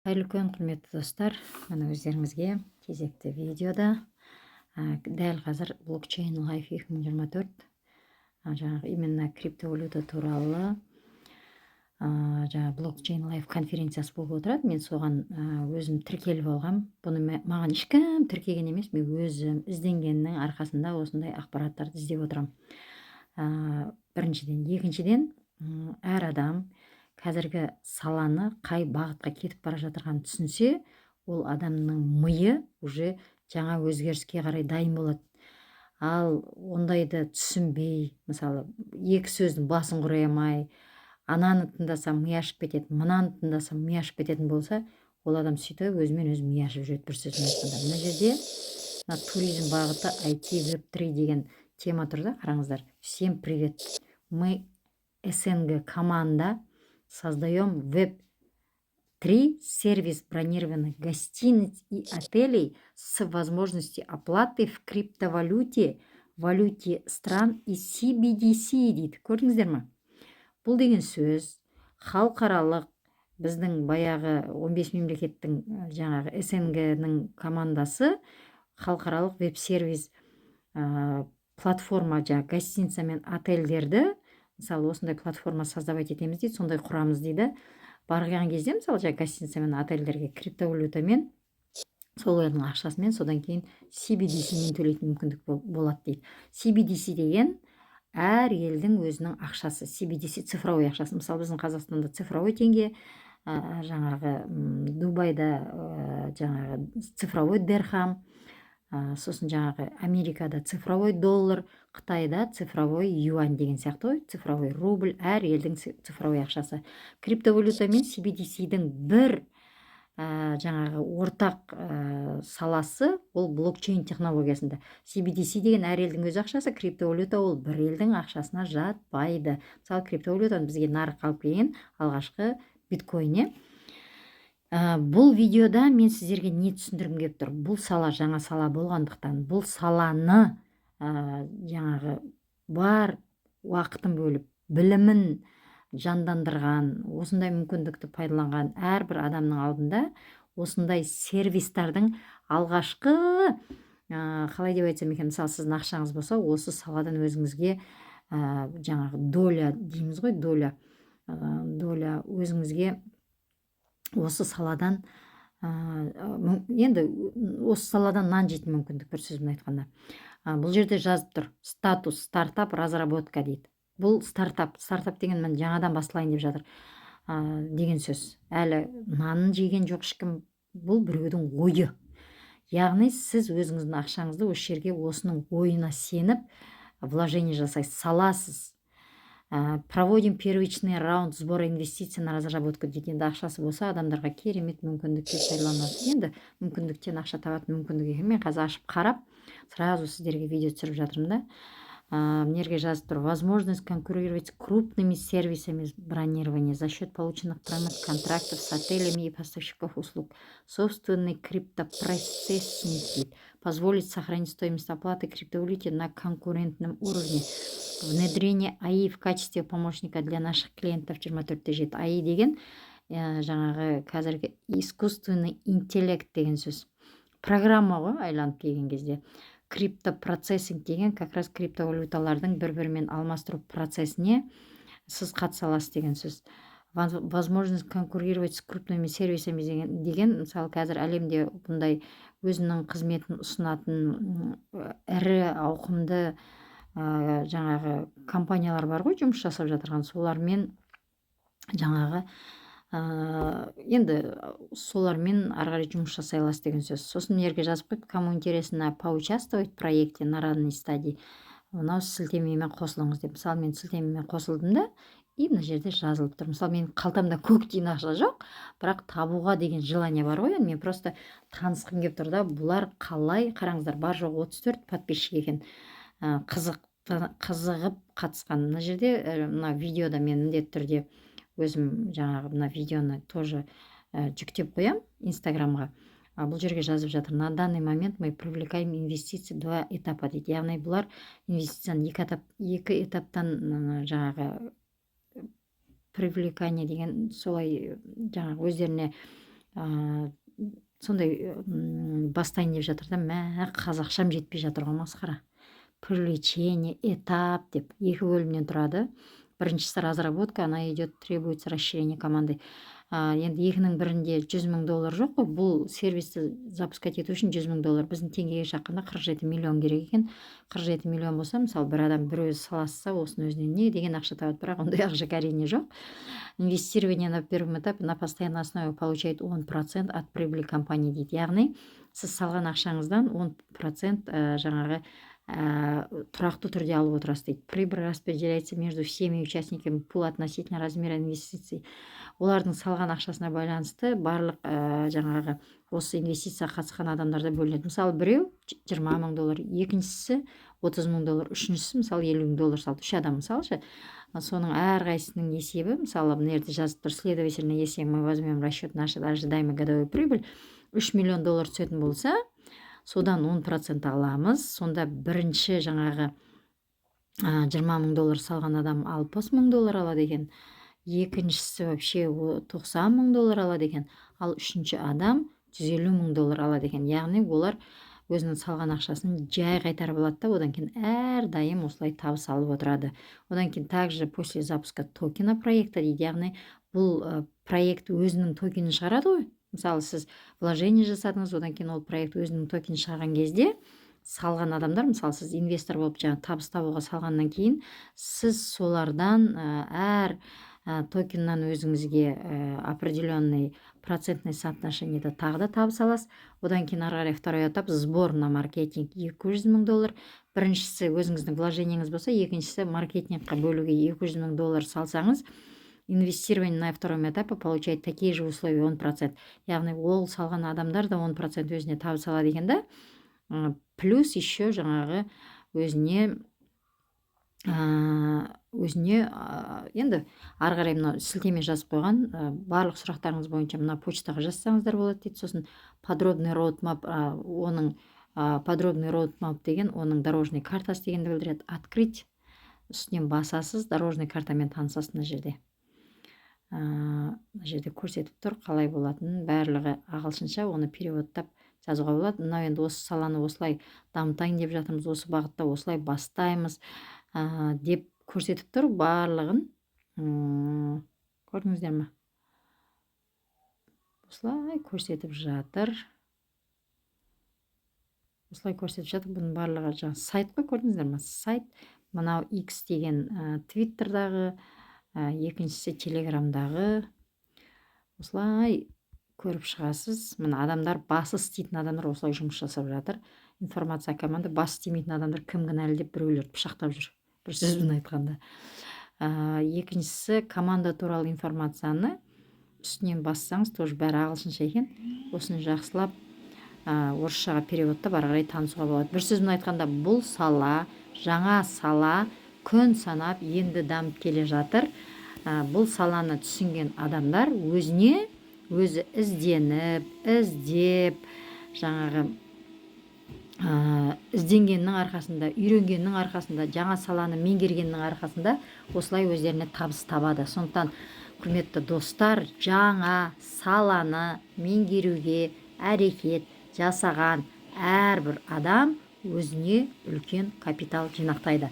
Қайырлы күн, құрметті достар! Міне, өздеріңізге кезекті видеода дәл қазір Блокчейн Лайф 2024, жаңағы именно криптовалюта туралы жаңағы Блокчейн Лайф конференциясы болып отырады. Мен соған өзім тіркеліп алғам. Бұны маған ешкім тіркеген емес, мен өзім ізденгеннің арқасында осындай ақпараттарды іздеп отырамын, біріншіден. Екіншіден, әр адам қазіргі саланы қай бағытқа кетіп бара жатырғанын түсінсе, ол адамның миы уже жаңа өзгеріске қарай дайын болады. Ал ондайды түсінбей, мысалы, екі сөздің басын құрай алмай, ананы тыңдасам, ми ашып кетеді, мынаны тыңдасам, ми ашып кететін болса, ол адам сөйтіп өзімен өзі ми ашып жүреді. Бір сөзбен айтқанда, мына жерде мына туризм бағыты, IT, веб 3 деген тема тұр да, қараңыздар. «Всем привет! Мы, СНГ команда, создаем веб 3 сервис бронированных гостиниц и отелей с возможностью оплаты в криптовалюте, валюте стран и CBDC», — дейді. Көрдіңіздер ма? Бұл деген сөз халықаралық біздің баяғы 15 мемлекеттің, жаңағы СНГ-ның командасы халықаралық веб-сервис платформа, жаңағы гостиница мен отельдерді, мысалы, осындай платформа создавать етеміз дейді, сондай құрамыз дейді. Барған кезде, мысалы, жаңағы гостиница мен отельдерге криптовалютамен, солардың ақшасымен, содан кейін CBDC-мен төлейтін мүмкіндік болады дейді. CBDC деген әр елдің өзінің ақшасы. CBDC цифровой ақшасы. Мысалы, біздің Қазақстанда цифровой теңге, жаңағы Дубайда жаңағы цифровой дирхам, сосын жаңағы Америкада цифровой доллар, Қытайда цифровой юань деген сияқты ғой, цифровой рубль, әр елдің цифровой ақшасы. Криптовалюта мен CBDC-дің бір жаңағы ортақ саласы ол блокчейн технологиясында. CBDC деген әр елдің өз ақшасы, криптовалюта ол бір елдің ақшасына жатпайды. Мысалы, криптовалютаны бізге нарыққа алып келген алғашқы биткоин, иә. Бұл видеода мен сіздерге не түсіндіргім келіп тұр? Бұл сала жаңа сала болғандықтан, бұл саланы жаңағы бар уақытын бөліп, білімін жандандырған, осындай мүмкіндікті пайдаланған әрбір адамның алдында осындай сервистардың алғашқы, қалай деп айтсам екен, мысалы, сіздің ақшаңыз болса, осы саладан өзіңізге жаңағы доля дейміз ғой, доля өзіңізге осы саладан, енді осы саладан нан жейтін мүмкіндік, бір сөзбен айтқанда. Бұл жерде жазып тұр: «Статус стартап, разработка», — дейді. Бұл стартап. Стартап деген міне жаңадан басталайын деп жатыр деген сөз. Әлі нанын жеген жоқ ешкім, бұл біреудің ойы. Яғни сіз өзіңіздің ақшаңызды осы жерге, осының ойына сеніп, вложение жасайсыз, саласыз. «Проводим первичный раунд сбора инвестиций на разработку», — дейді. Енді ақшасы болса, адамдарға керемет мүмкіндікке пайдаланады. Енді мүмкіндіктен ақша табатын мүмкіндік екен. Мен қазір ашып қарап, сразу сіздерге видео түсіріп жатырмын да. Мына жерге жазып тұр: «Возможность конкурировать с крупными сервисами бронирования за счет полученных прямых контрактов с отелями и поставщиков услуг. Собственный криптопроцессинг», — дейді, «позволит сохранить стоимость оплаты криптовалюте на конкурентном уровне. Внедрение АИ в качестве помощника для наших клиентов 24/7». АИ деген жаңағы қазіргі искусственный интеллект деген сөз, программа ғой айланып келген кезде. Криптопроцессинг деген как раз криптовалюталардың бір бірімен алмастыру процесіне сіз қатыса аласыз деген сөз. Возможность конкурировать с крупными сервисами деген, мысалы, қазір әлемде бұндай өзінің қызметін ұсынатын ірі ауқымды жаңағы компаниялар бар ғой жұмыс жасап жатырған, солармен жаңағы енді солармен ары қарай жұмыс жасай аласыз деген сөз. Сосын мына жерге жазып қойыпты: «Кому интересно поучаствовать в проекте на ранней стадии, мынау сілтемемен қосылыңыз», — деп. Мысалы, мен сілтемемен қосылдым да, и мына жерде жазылып тұр. Мысалы, менің қалтамда көк тиын ақша жоқ, бірақ табуға деген желание бар ғой. Енді мен просто танысқым келіп тұр да, бұлар қалай. Қараңыздар, бар жоғы 34 подписчик екен, қызық, қызығып қатысқан. Мына жерде, мына видеода мен міндетті түрде өзім жаңағы мына видеоны тоже жүктеп қоямын Инстаграмға. Бұл жерге жазып жатыр: «На данный момент мы привлекаем инвестиции два этапа», — дейді. Яғни бұлар инвестицияны екі этап, екі этаптан жаңағы привлекание деген солай, жаңағы өздеріне Сондай бастайын деп жатыр да. Мә, қазақшам жетпей жатыр ғой, масқара. Привлечение, этап деп екі бөлімнен тұрады. Біріншісі разработка, она идет, требуется расширение команды. Енді екінің бірінде 100 000 доллар жоқ қой. Бұл сервисті запускать ету үшін 100 000 доллар, біздің теңгеге шаққанда 47 миллион керек екен. 47 миллион болса, мысалы, бір адам бір өзі саласса, осының өзінен не деген ақша табады? Бірақ ондай ақша, әрине, жоқ. Инвестирование на первом этапе на постоянной основе получает 10% от прибыли компании дейді. Яғни сіз салған ақшаңыздан 10% жаңағы тұрақты түрде алып отырасыз дейді. Прибыль распределяется между всеми участниками пула относительно размера инвестиций. Олардың салған ақшасына байланысты барлық жаңағы осы инвестицияға қатысқан адамдарда бөлінеді. Мысалы, біреу 20 000 доллар, екіншісі 30 000 доллар, үшіншісі, мысалы, 50 000 доллар салды. Үш адам, мысалы ше, соның әрқайсысының есебі, мысалы, мына жерде жазып тұр: следовательно, если мы возьмем расчет нашей ожидаемой годовой прибыль, 3 миллион доллар түсетін болса, содан 10% аламыз. Сонда бірінші жаңағы 20 000 доллар салған адам 60 000 доллар алады екен, екіншісі вообще 90 000 доллар алады екен, ал үшінші адам 150 000 доллар алады екен. Яғни олар өзінің салған ақшасын жай қайтарып алады да, одан кейін әрдайым осылай табыс алып отырады. Одан кейін также после запуска токена проекта дейді. Яғни бұл проект өзінің токенін шығарады ғой. Мысалы, сіз вложение жасадыңыз, одан кейін ол проект өзінің токенін шығарған кезде салған адамдар, мысалы, сіз инвестор болып жаңағы табыс табуға салғаннан кейін, сіз солардан әр токеннан өзіңізге определенный процентный соотношение де тағы да табыс аласыз. Одан кейін ары қарай второй этап сбор на маркетинг 200 000 доллар. Біріншісі өзіңіздің вложение ңіз болса, екіншісі маркетингқа бөлуге 200 000 доллар салсаңыз, инвестирование на втором этапе получает такие же условия, 10%. Яғни ол салған адамдар да 10% өзіне табыс алады екен да, плюс еще жаңағы өзіне енді ары қарай мынау сілтеме жазып қойған. Барлық сұрақтарыңыз бойынша мына почтаға жазсаңыздар болады дейді. Сосын подробный roadmap, оның подробный roadmap деген оның дорожный картасы дегенді білдіреді. Открыть, үстінен басасыз, дорожный картамен танысасыз. Мына жерде көрсетіп тұр қалай болатынын. Барлығы ағылшынша, оны перевод тап жазуға болады. Мынау енді осы саланы осылай дамытайын деп жатырмыз, осы бағытта осылай бастаймыз деп көрсетіп тұр барлығын. Көрдіңіздер ме? Осылай көрсетіп жатыр, осылай көрсетіп жатыр. Бұның барлығы жаңағы сайт қой, көрдіңіздер ме? Сайт мынау, X деген Твиттердағы, екіншісі Телеграмдағы. Осылай көріп шығасыз. Мына адамдар, басы істейтін адамдар осылай жұмыс жасап жатыр. Информация команда. Басы істемейтін адамдар кім кінәлі деп біреулерді пышақтап жүр, бір сөзбен айтқанда. Екіншісі команда туралы информацияны үстінен бассаңыз, тоже бәрі ағылшынша екен. Осыны жақсылап орысшаға перевод тап, ары қарай танысуға болады. Бір сөзбен айтқанда, бұл сала жаңа сала, күн санап енді дамып келе жатыр. Бұл саланы түсінген адамдар өзіне өзі ізденіп, іздеп, жаңағы ізденгеннің арқасында, үйренгеннің арқасында, жаңа саланы меңгергеннің арқасында осылай өздеріне табыс табады. Сондықтан, құрметті достар, жаңа саланы меңгеруге әрекет жасаған әрбір адам өзіне үлкен капитал жинақтайды.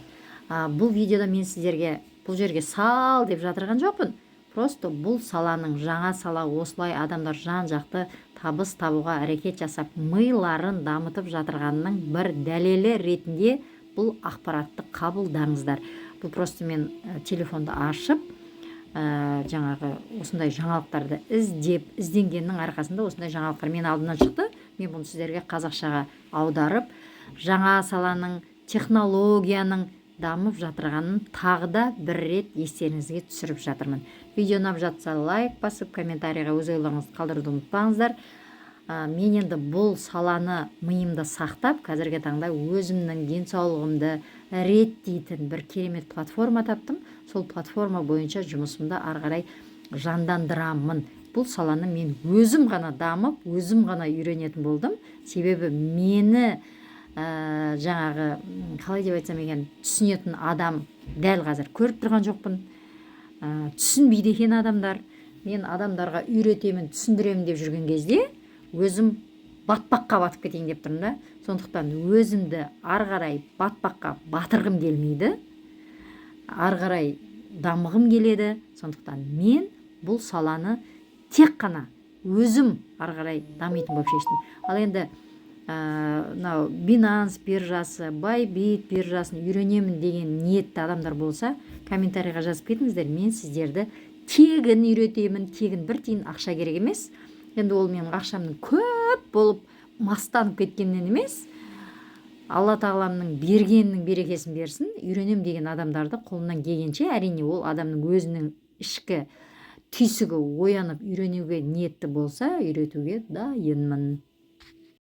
Бұл видеода мен сіздерге бұл жерге сал деп жатырған жоқпын. Просто бұл саланың, жаңа сала, осылай адамдар жан жақты табыс табуға әрекет жасап, миларын дамытып жатырғанының бір дәлелі ретінде бұл ақпаратты қабылдаңыздар. Бұл просто мен телефонды ашып, жаңағы осындай жаңалықтарды іздеп, ізденгеннің арқасында осындай жаңалықтар менің алдымнан шықты. Мен бұны сіздерге қазақшаға аударып, жаңа саланың, технологияның дамып жатырғанын тағы да бір рет естеріңізге түсіріп жатырмын. Видео ұнап жатса, лайк басып, комментарий ға өз ойларыңызды қалдыруды ұмытпаңыздар. Мен енді бұл саланы миымда сақтап, қазіргі таңда өзімнің денсаулығымды реттейтін бір керемет платформа таптым. Сол платформа бойынша жұмысымды ары қарай жандандырамын. Бұл саланы мен өзім ғана дамып, өзім ғана үйренетін болдым. Себебі мені жаңағы қалай деп айтсам екен, түсінетін адам дәл қазір көріп тұрған жоқпын. Түсінбейді екен адамдар. Мен адамдарға үйретемін, түсіндіремін деп жүрген кезде өзім батпаққа батып кетейін деп тұрмын да. Сондықтан өзімді ары қарай батпаққа батырғым келмейді, ары қарай дамығым келеді. Сондықтан мен бұл саланы тек қана өзім ары қарай дамитын болып шештім. Ал енді мынау Binance биржасы, Bybit биржасын үйренемін деген ниетті адамдар болса, комментарийға жазып кетіңіздер. Мен сіздерді тегін үйретемін, тегін, бір тиын ақша керек емес. Енді ол менің ақшамның көп болып мастанып кеткеннен емес, Алла Тағаламның бергенінің берекесін берсін. Үйренем деген адамдарды қолымнан келгенше, әрине, ол адамның өзінің ішкі түйсігі оянып, үйренуге ниетті болса, үйретуге дайынмын.